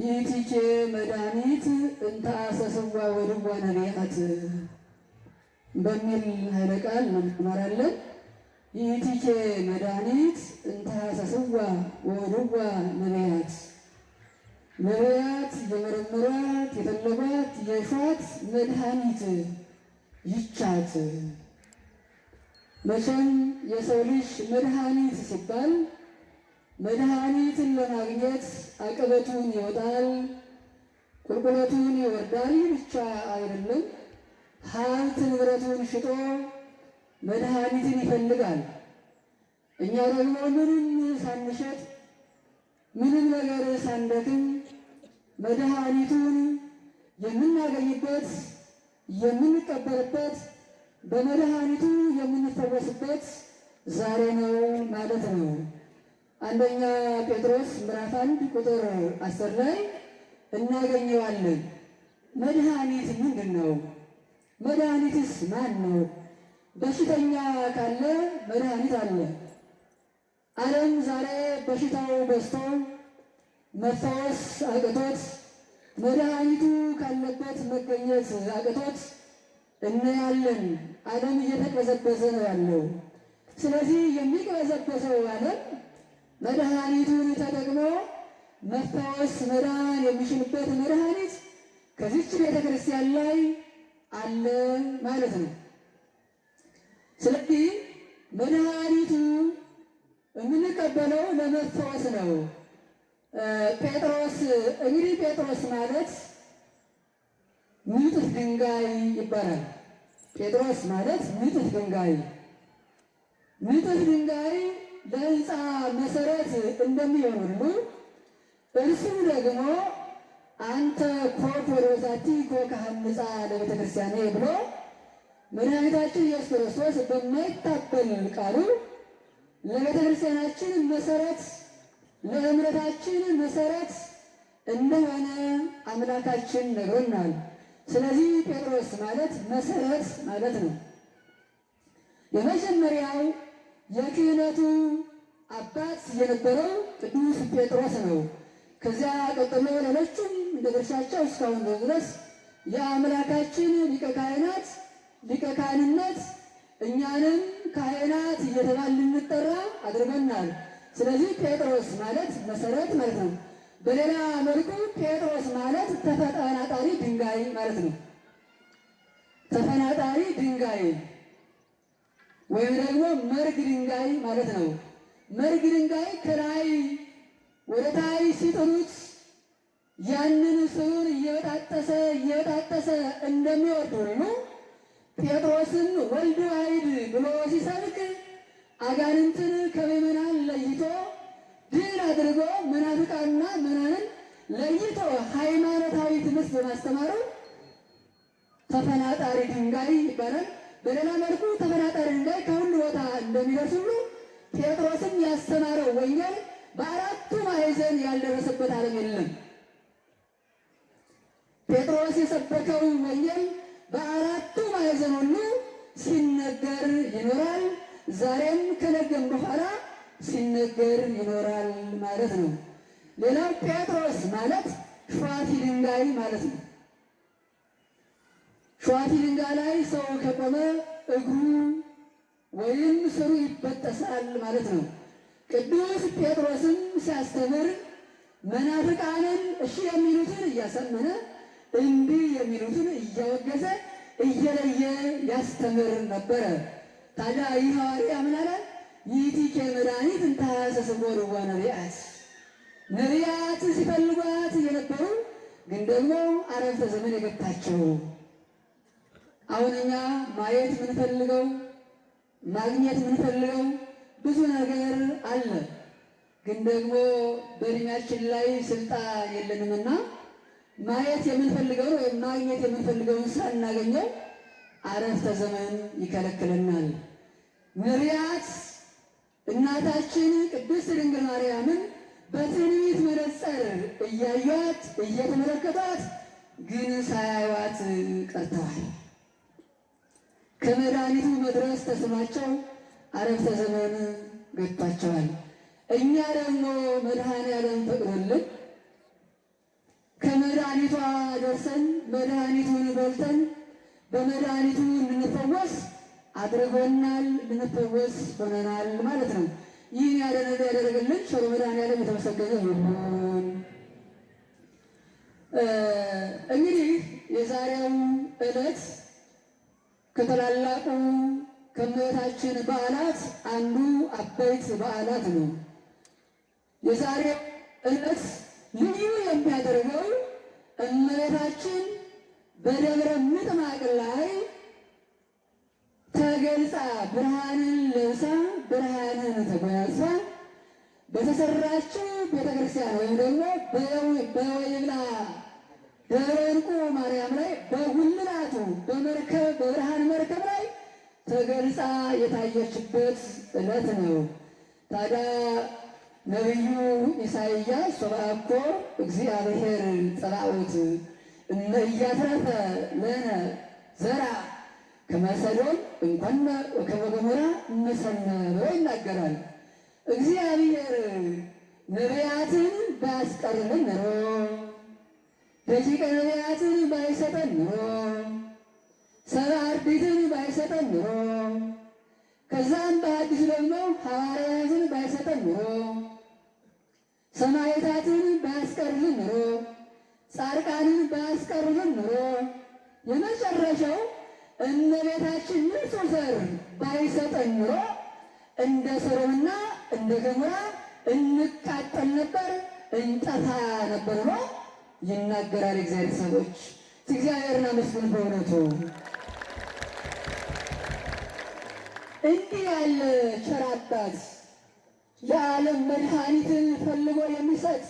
ይእቲኬ መድኃኒት እንተ አሰስዋ ወድዋ ነቢያት በሚል ኃይለ ቃል እንማራለን። ይእቲኬ መድኃኒት እንተ አሰስዋ ወድዋ ነቢያት፣ ነቢያት የመረመሯት የፈለጓት የሿት መድኃኒት ይቻት። መቼም የሰው ልጅ መድኃኒት ሲባል መድኃኒትን ለማግኘት አቀበቱን ይወጣል፣ ቁልቁለቱን ይወርዳል። ይህ ብቻ አይደለም፣ ሀብት ንብረቱን ሽጦ መድኃኒትን ይፈልጋል። እኛ ደግሞ ምንም ሳንሸጥ ምንም ነገር ሳንደክም መድኃኒቱን የምናገኝበት የምንቀበልበት በመድኃኒቱ የምንፈወስበት ዛሬ ነው ማለት ነው። አንደኛ ጴጥሮስ ምዕራፍ 1 ቁጥር 10 ላይ እናገኘዋለን። መድኃኒት ምንድን ነው? መድኃኒትስ ማን ነው? በሽተኛ ካለ መድኃኒት አለ። ዓለም ዛሬ በሽታው በዝቶ መፈወስ አቅቶት መድኃኒቱ ካለበት መገኘት አቅቶት እናያለን። ዓለም እየተቅበዘበዘ ነው ያለው። ስለዚህ የሚቅበዘበዘው ዓለም መድኃኒቱን ተጠቅሞ መፈወስ መዳን የሚችልበት መድኃኒት ከዚች ቤተ ክርስቲያን ላይ አለ ማለት ነው። ስለዚህ መድኃኒቱ የምንቀበለው ለመፈወስ ነው። ጴጥሮስ እንግዲህ ጴጥሮስ ማለት ንጥፍ ድንጋይ ይባላል። ጴጥሮስ ማለት ንጥፍ ድንጋይ፣ ንጥፍ ድንጋይ ለሕንፃ መሰረት እንደሚሆን ሁሉ እርሱም ደግሞ አንተ ኮፍ ወደዛቲ ኮከ ሐንጻ ለቤተ ክርስቲያኔ ብሎ መድኃኒታችን ኢየሱስ ክርስቶስ በማይታበል ቃሉ ለቤተ ክርስቲያናችን መሰረት ለእምነታችን መሰረት እንደሆነ አምላካችን ነግሮናል። ስለዚህ ጴጥሮስ ማለት መሰረት ማለት ነው። የመጀመሪያው የክህነቱ አባት የነበረው ቅዱስ ጴጥሮስ ነው። ከዚያ ቀጥሎ ሌሎቹም እንደ ድርሻቸው እስካሁን ድረስ የአምላካችን ሊቀ ካህናት ሊቀ ካህንነት እኛንም ካህናት እየተባልን ልንጠራ አድርገናል። ስለዚህ ጴጥሮስ ማለት መሰረት ማለት ነው። በሌላ መልኩ ጴጥሮስ ማለት ተፈናጣሪ ድንጋይ ማለት ነው። ተፈናጣሪ ድንጋይ ወይም ደግሞ መርግ ድንጋይ ማለት ነው። መርግ ድንጋይ ከላይ ወደ ታች ሲጥሉት ያንን ስሩን እየበጣጠሰ እየበጣጠሰ እንደሚወርድ ሁሉ ጴጥሮስን ወልድ ዋሕድ ብሎ ሲሰብክ አጋንንትን ከምዕመናን ለይቶ ድል አድርጎ መናፍቃንና ምዕመናንን ለይቶ ሃይማኖታዊ ትምህርት በማስተማሩ ተፈናጣሪ ድንጋይ ይባላል። በሌላ መልኩ ተፈናጣሪ ድንጋይ ከሁሉ ቦታ እንደሚደርስ ሁሉ ጴጥሮስም ያስተማረው ወንጌል በአራቱ ማዕዘን ያልደረሰበት ዓለም የለም። ጴጥሮስ የሰበከው ወንጌል በአራቱ ማዕዘን ሁሉ ሲነገር ይኖራል። ዛሬም ከነገም በኋላ ሲነገር ይኖራል ማለት ነው። ሌላው ጴጥሮስ ማለት ሿፊ ድንጋይ ማለት ነው። ሿፊ ድንጋይ ላይ ሰው ከቆመ እግሩ ወይም ስሩ ይበጠሳል ማለት ነው። ቅዱስ ጴጥሮስም ሲያስተምር መናፍቃንን እሺ የሚሉትን እያሰመነ እምቢ የሚሉትን እያወገዘ እየለየ ያስተምር ነበረ። ታዲያ ይህ ሐዋርያ ምን አለ? ይእቲኬ መድኃኒት እንተ ሐሰስዎ ልዋ ነቢያት፣ ነቢያት ሲፈልጓት የነበሩ ግን ደግሞ አረፍተ ዘመን የገባቸው። አሁን እኛ ማየት የምንፈልገው ማግኘት የምንፈልገው ብዙ ነገር አለ። ግን ደግሞ በእድሜያችን ላይ ስልጣን የለንምና ማየት የምንፈልገውን ወይም ማግኘት የምንፈልገውን ሳናገኘው አረፍተ ዘመን ይከለክለናል። ነቢያት እናታችን ቅድስት ድንግል ማርያምን በትንቢት መነጽር እያዩአት እየተመለከቷት ግን ሳያዩአት ቀርተዋል። ከመድኃኒቱ መድረስ ተስኗቸው አረፍተ ዘመን ገጥቷቸዋል። እኛ ደግሞ መድኃኔዓለም ፈቅዶልን መድኃኒቷ ደርሰን መድኃኒቱን በልተን በመድኃኒቱ እንድንፈወስ አድርጎናል። እንድንፈወስ ሆነናል ማለት ነው። ይህን ያደረገልን ቸሩ መድኃኔዓለም የተመሰገነ ይሁን። እንግዲህ የዛሬው ዕለት ከታላላቁ ከእመቤታችን በዓላት አንዱ አበይት በዓላት ነው። የዛሬው ዕለት ልዩ የሚያደርገው እመቤታችን በደብረ ምጥማቅ ላይ ተገልጻ ብርሃንን ለብሳ ብርሃንን ተጎናጽፋ በተሰራችው ቤተክርስቲያን ወይም ደግሞ በወይብላ ደብረ ዕንቁ ማርያም ላይ በጉልላቱ በመርከብ በብርሃን መርከብ ላይ ተገልጻ የታየችበት ዕለት ነው። ታዲያ ነቢዩ ኢሳይያስ ሶበ እግዚአብሔር ጸባኦት እመ ኢያትረፈ ለነ ዘራ ከመ ሰዶም እንኮነ ወከመ ገሞራ እመሰነ ብሎ ይናገራል። እግዚአብሔር ነቢያትን ባያስቀርልን ኖሮ፣ ደቂቀ ነቢያትን ባይሰጠን ኖሮ፣ ሰብአ አርድእትን ባይሰጠን ኖሮ፣ ከዛም በአዲሱ ደግሞ ሐዋርያትን ባይሰጠን ኖሮ፣ ሰማዕታትን ባያስቀርልን ኖሮ፣ ጻድቃንን ባያስቀርልን ኖሮ፣ የመጨረሻው እመቤታችን ንጹሕ ዘር ባይሰጠን ኖሮ እንደ ሰዶምና እንደ ገሞራ እንቃጠል ነበር፣ እንጠፋ ነበር ብሎ ይናገራል። እግዚአብሔር ሰዎች እግዚአብሔርን አመስግኑ። በእውነቱ እንዲህ ያለ ቸር አባት ለዓለም መድኃኒትን ፈልጎ የሚሰጥ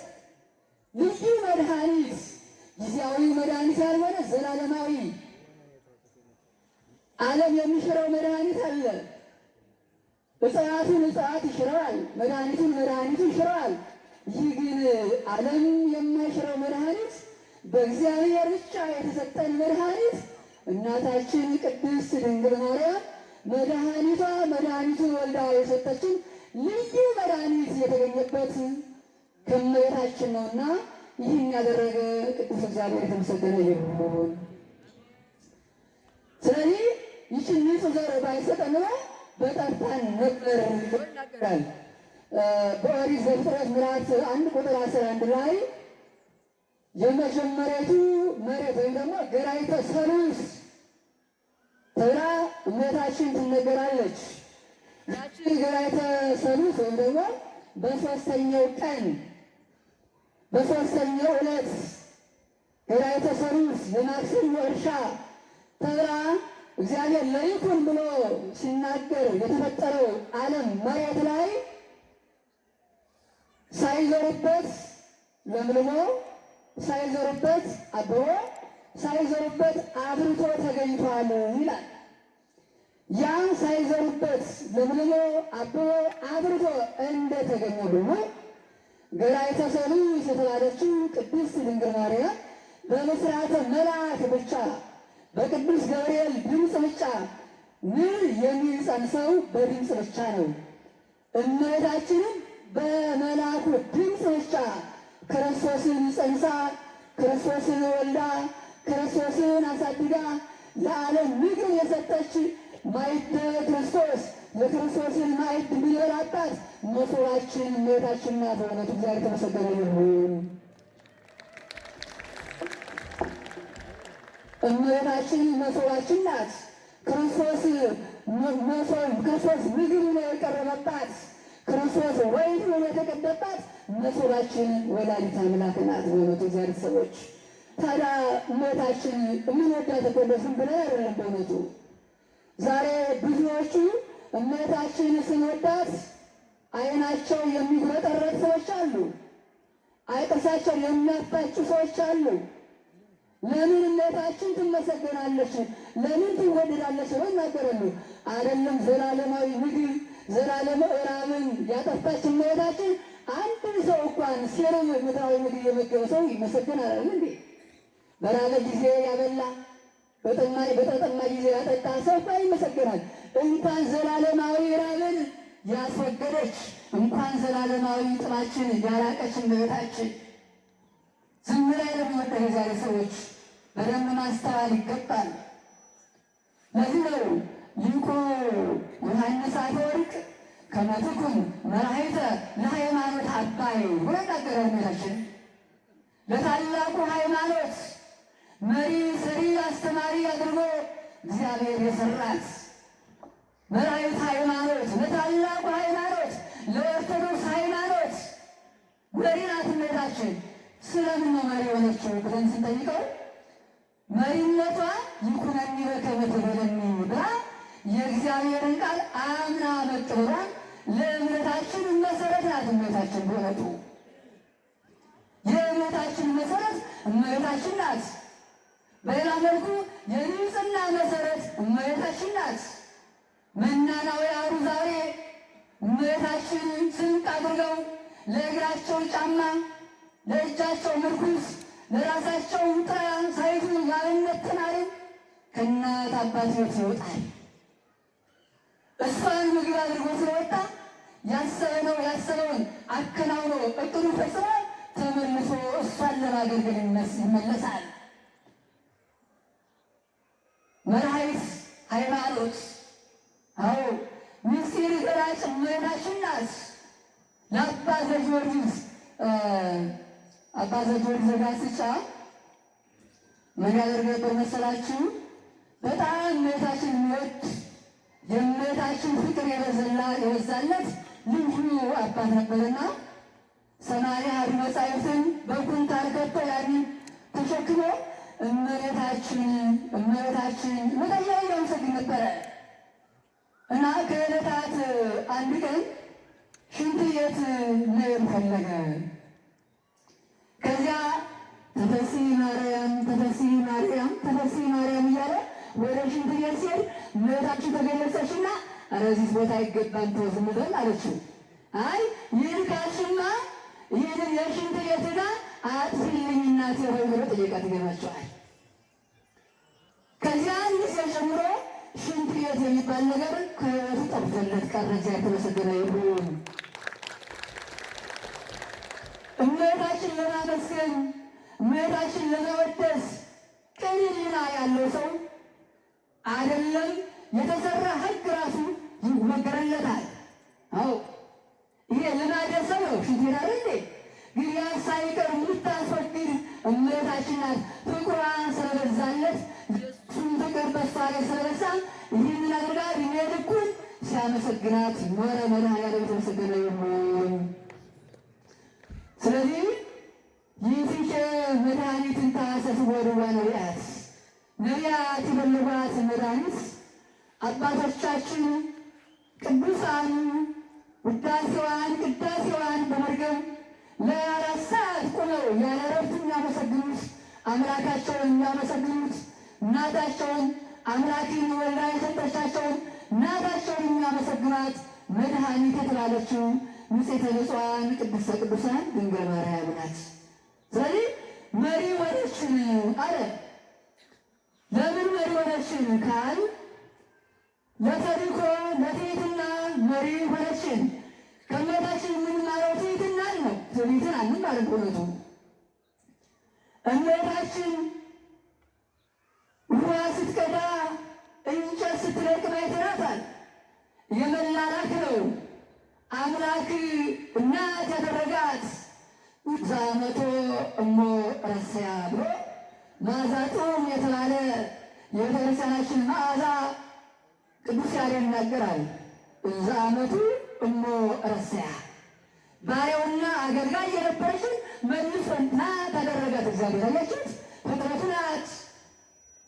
ልዩ መድኃኒት፣ ጊዜያዊ መድኃኒት ያልሆነ ዘላለማዊ ዓለም የሚሽረው መድኃኒት አለ። እጽዋቱን እጽዋት ይሽረዋል፣ መድኃኒቱን መድኃኒቱ ይሽረዋል። ይህ ግን ዓለም የማይሽረው መድኃኒት በእግዚአብሔር ብቻ የተሰጠን መድኃኒት እናታችን ቅድስት ድንግል ማርያም መድኃኒቷ መድኃኒቱን ወልዳ የሰጠችን ልዩ መድኃኒት የተገኘበት ከእመቤታችን ነውና ይህን ያደረገ ቅዱስ እግዚአብሔር የተመሰገነ ይሁን። ስለዚህ ይችን ንጹሕ ዘር ባይሰጠን በጠፋን ነበር ብሎ ይናገራል። በኦሪት ዘፍጥረት ምዕራፍ 1 ቁጥር 11 ላይ የመጀመሪያቱ መሬት ወይም ደግሞ ገራይተ ሰሉስ ተብላ እመቤታችን ትነገራለች። ያችን ገራይተ ሰሉስ ወይም ደግሞ በሦስተኛው ቀን በሦስተኛው ዕለት ገራይተ ሰሉስ የማክሰኞ እርሻ ተብላ እግዚአብሔር ለይኩን ብሎ ሲናገር የተፈጠረው ዓለም መሬት ላይ ሳይዘሩበት ለምልሞ ሳይዘሩበት አብቦ ሳይዘሩበት አፍርቶ ተገኝቷል ይላል። ያን ሳይዘሩበት ለምልሞ አብቦ አፍርቶ እንደተገኘ ሁሉ ገራይተ ሰሉስ የተባለችው ቅድስት ድንግል ማርያም በምስራተ መልአክ ብቻ በቅዱስ ገብርኤል ድምፅ ብቻ ንር የሚጸንሰው በድምፅ ብቻ ነው። እመቤታችንም በመልአኩ ድምፅ ብቻ ክርስቶስን ጸንሳ ክርስቶስን ወልዳ ክርስቶስን አሳድጋ ለዓለም ምግብ የሰጠች ማዕደ ክርስቶስ የክርስቶስን ማዕድ የምንበላባት መሶባችን እመቤታችን ናት። በእውነቱ እግዚአብሔር የተመሰገነ ይሁን። እመቤታችን መሶባችን ናት። ክርስቶስ ክርስቶስ ምግብ ነው የቀረበባት፣ ክርስቶስ ወይን ነው የተቀደባት መሶባችን ወላዲተ አምላክ ናት። በእውነቱ እግዚአብሔር ሰዎች ታዲያ እመቤታችን የምንወዳት እኮ ዝም ብለን አይደለም። በእውነቱ ዛሬ ብዙዎቹ እመቤታችን ስንወዳት ዓይናቸው የሚጉረጠረጥ ሰዎች አሉ። ጥርሳቸው የሚያፋጩ ሰዎች አሉ። ለምን እመቤታችን ትመሰገናለች? ለምን ትወደዳለች? ብለው ይናገራሉ። አይደለም ዘላለማዊ ምግብ ዘላለም ራብን ያጠፋች እመቤታችን አንድ ሰው እንኳን ሲርብ ምድራዊ ምግብ የመገበ ሰው ይመሰገናል እንዴ? በራበ ጊዜ ያበላ በተጠማ ጊዜ ያጠጣ ሰው እንኳን ይመሰገናል። እንኳን ዘላለማዊ ራብን ያስወገደች እንኳን ዘላለማዊ ጥማችን ያራቀች እመቤታችን ዝም ብላ ነው። የዛሬ ሰዎች በደንብ ማስተዋል ይገባል። ለዚህ ነው ሊቁ ዮሐንስ አፈወርቅ ከመ ትኩን መራሒተ ለሃይማኖት አባይ ብሎ ይናገራል። እመቤታችን ለታላቁ ሃይማኖት መሪ ሰሪ አስተማሪ አድርጎ እግዚአብሔር የሰራት መራሒተ ሃይማኖት ለታላቁ ሃይማኖት ለኦርቶዶክስ ሃይማኖት መሪ ናት እመቤታችን። ስለምን ነው መሪ የሆነችው ብለን ስንጠይቀው መሪነቷ ይኩነኒ በከመ ትቤለኒ ብላ የእግዚአብሔርን ቃል አምና መቀበሏን ለእምነታችን መሰረት ናት እመቤታችን። በእውነቱ የእምነታችን መሰረት እመቤታችን ናት። በሌላ መልኩ የንጽሕና መሰረት እመቤታችን ናት። መናናውያኑ ዛሬ እመቤታችን ስንቅ አድርገው ለእግራቸው ጫማ፣ ለእጃቸው ምርኩዝ፣ ለራሳቸው ጥላ ሳይዙ የአብነት ተማሪ ከእናት አባት ቤት ይወጣል። እሷን ምግብ አድርጎ ስለወጣ ያሰበውን አከናውኖ እቅዱ ፈጽሞ ተመልሶ እሷን ለማገልገል ይመለሳል። መራሒት ሃይማኖት አዎ ምስጢር ገላጭ እመቤታችን ናት። ለአባ ዘጊዮርጊስ አባ ዘጊዮርጊስ ዘጋስጫ ምን ያደርግ ነበር መሰላችሁ? በጣም እመቤታችን የሚወድ የእመቤታችን ፍቅር የበዛለት ልዩ አባት ነበርና 80 አሐዱ መጻሕፍትን በኩንታል ከቶ ያንን ተሸክሞ እመቤታችን እመቤታችን እያለ ያመሰግን ነበረ። እና ከዕለታት አንድ ቀን ሽንት ቤት መሄድ ፈለገ። ከዚያ ተፈሥሒ ማርያም ተፈሥሒ ማርያም ተፈሥሒ ማርያም እያለ ወደ ሽንት ቤት ሲሄድ እመቤታችን ተገለጸችና ኧረ እዚህ ቦታ አይገባም ተው ዝም በል አለችው። አይ ይህን ካልሽማ ይህንን የሽንት ቤት ዕዳ አጥፊልኝ እናቴ ሆይ ብሎ ጠየቃት። ይገርማችኋል። ከዚያን ጊዜ ጀምሮ ሽንት ቤት የሚባል ነገር ከሕይወቱ ጠፍቶለት ቀረ። እግዚአብሔር የተመሰገነ ይሁን። እመቤታችን ለማመስገን እመቤታችን ለመወደስ ቅን ሕሊና ያለው ሰው አይደለም የተሰራ ሕግ ራሱ ይወገርለታል። አዎ ይሄ ልማደ ሰው ነው። ሽንት ቤት አይደል እንዴ? ግን ያ ሳይቀር የምታስወግድ እመቤታችን ናት። ፍቅሯ ስለበዛለት የእሱን ፍቅር በሷ ላይ ስለበዛ ይህንን አድርጋ እድሜ ልኩን ሲያመሰግናት ኖረ። መድኃኔዓለም የተመሰገነ ይሁን። ስለዚህ ይእቲከ መድኃኒትን ታሰስቦ ድዋ ነቢያት ነቢያት የፈለጓት መድኃኒት አባቶቻችን ቅዱሳን ውዳሴዋን ቅዳሴዋን በመድገም ለ4 ሰዓት ቆመው ያለ ዕረፍት የሚያመሰግኑት አምላካቸውን የሚያመሰግኑት እናታቸውን አምላክን ወልዳ የሰጠቻቸውን እናታቸውን የሚያመሰግኗት መድኃኒት የተባለችው ንጽሕተ ንጹሐን ቅድስተ ቅዱሳን ድንግል ማርያም ናት። ስለዚህ መሪ ሆነችን አለ። ለምን መሪ ሆነችን ካል ለተልእኮ ለትሕትና መሪ ሆነችን። ከእመቤታችን የምንማረው ትሕትናን ነው። ትዕቢትን አንማርም። በእውነቱ እመቤታችን ውሃ ስትቀዳ እንጨት ስትለቅም አይተናታል። የመላላክ ነው አምላክ እናት ያደረጋት። ዛመቶ እሞ ረሰያ ብሎ መዓዛ ጡም የተባለ የቤተክርስቲያናችን መዓዛ ቅዱስ ያሬድ ይናገራል። ዘአመቱ እሞ ረሰያ ባሪያውና አገልጋይ የነበረችን መልሶ እናት አደረጋት እግዚአብሔር። አያችሁት? ፍጥረቱ ናት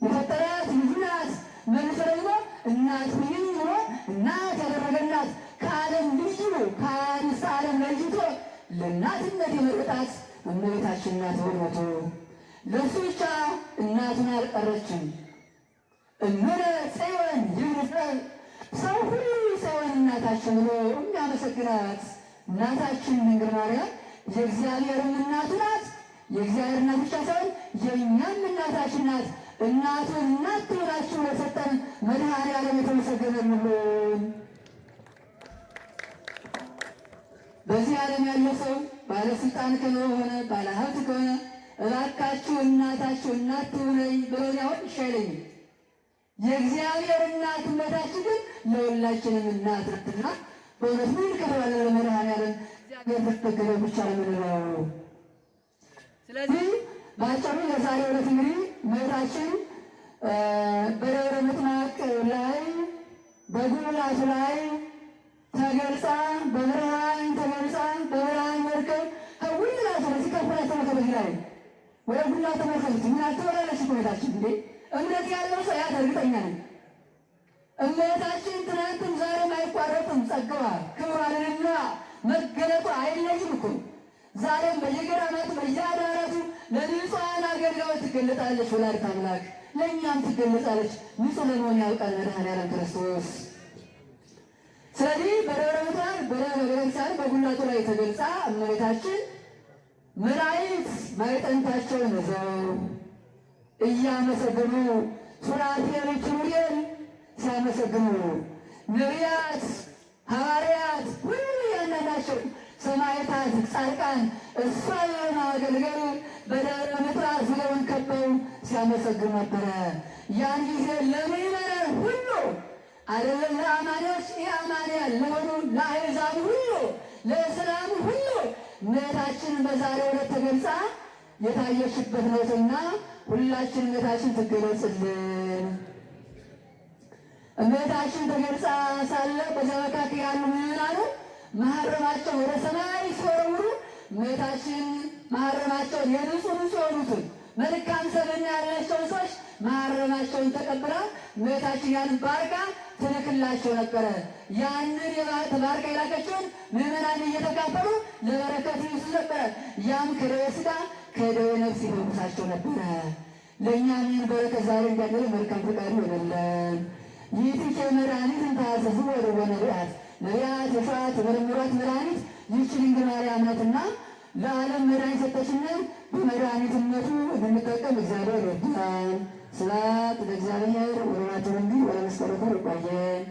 የፈጠራት ልጁ ናት። መልሶ ደግሞ እናት ሁኚኝ ብሎ እናት ያደረገናት ከዓለም ልዩ ከአንስተ ዓለም ለይቶ ለእናትነት የመረጣት እመቤታችን ናት። በእውነቱ ለእሱ ብቻ እናቱን አልቀረችም። እምነ ጽዮን ይብርጸን ሰው ሁሉ ጽዮን እናታችን ብሎ የሚያመሰግናት እናታችን ድንግል ማርያም የእግዚአብሔርም እናቱ ናት። የእግዚአብሔር እናት ብቻ ሳይሆን የእኛም እናታችን ናት። እናቱ እናት ትሆናችሁ ለሰጠን መድኃኔዓለም የተመሰገነ ይሁን። በዚህ ዓለም ያለ ሰው ባለስልጣን ከሆነ ባለሀብት ከሆነ እባካችሁ እናታችሁ እናት ትሁነኝ ብሎን ያሁን እሺ አይለኝም። የእግዚአብሔር እናት እመቤታችን ግን ለሁላችንም እናት ናትና በእውነት ምን ከተባለ ለመድኃኔዓለም እግዚአብሔር ተተገለ ብቻ ነው የምንለው። ስለዚህ በአጭሩ ለዛሬው ዕለት እንግዲህ እመቤታችን በደብረ ምጥማቅ ላይ በጉልላቱ ላይ ተገልጻ በብርሃን ተገልጻ በብርሃን መርከብ ከጉልላቱ ላይ ሲከፍላ ተመልከቱ ላይ ወደ ጉልላቱ ተመልከቱት። ምን አልተወላለች እመቤታችን እንዴ! እምነት ያለው ሰው ያ እርግጠኛ ነኝ። እመቤታችን ትናንትም ዛሬም አይቋረጥም ጸጋዋ፣ ክብሯ፣ ልዕልናዋ፣ መገለጧ አይለይም እኮ ዛሬም በየገዳማቱ በየአድባራቱ ለንጹሐን አገልጋዮች ትገለጣለች። ወላዲተ አምላክ ለእኛም ትገለጻለች። ንጹሕ ለመሆን ያውቃል መድኃኔዓለም ክርስቶስ። ስለዚህ በደብረ ምጥማቅ በቤተክርስቲያን በጉልላቱ ላይ ተገልጻ እመቤታችን መላእክት ማዕጠንታቸውን ይዘው እያመሰገኑ ሱራፌል ኪሩቤል ሲያመሰግኑ ነቢያት፣ ሐዋርያት ሁሉ እያንዳንዳቸው ሰማዕታት፣ ጻድቃን እሷን ለማገልገል በደብረ ምጥማቅ ዙሪያውን ከበው ሲያመሰግኑ ነበረ። ያን ጊዜ ለምዕመናን ሁሉ አይደለም ለአማኞች ኢአማንያን ለሆኑ ለአሕዛብ ሁሉ ለእስላም ሁሉ እመቤታችን በዛሬው ዕለት ተገልጻ የታየችበት ነውና ሁላችን እመቤታችን ትገለጽልን። እመቤታችን ተገልጻ ሳለ በዚያ መካከል ያሉ ምዕመናኑ መሐረማቸውን ወደ ሰማይ ሲወረውሩ እመቤታችን መሐረማቸውን የንጹህ ንጹህ የሆኑትን መልካም ሰብዕና ያላቸውን ሰዎች መሐረማቸውን ተቀብላ እመቤታችን ያንን ባርካ ትልክላቸው ነበረ። ያንን ባርካ የላከችውን ምዕመናን እየተካፈሉ ለበረከት ይውሱ ነበረ። ያም ከደዌ ሥጋ ከደዌ ነፍስ ይፈውሳቸው ነበረ። ለእኛም ይህን በረከት ዛሬ እንዲያደርግ መልካም ፈቃዱ ይሆንልን። ይእቲ መድኃኒት እንተ ሐሰሱ ወደወ ነቢያት ነቢያት የሰዓት የመረመሯት መድኃኒት ይህች ድንግል ማርያም ናትና ለዓለም መድኃኒት ሰጠችንን በመድኃኒትነቱ እንድንጠቀም እግዚአብሔር ይርዳን። ስብሐት ለእግዚአብሔር ወለወላዲቱ ድንግል ወለመስቀሉ ክቡር። ይቆየን።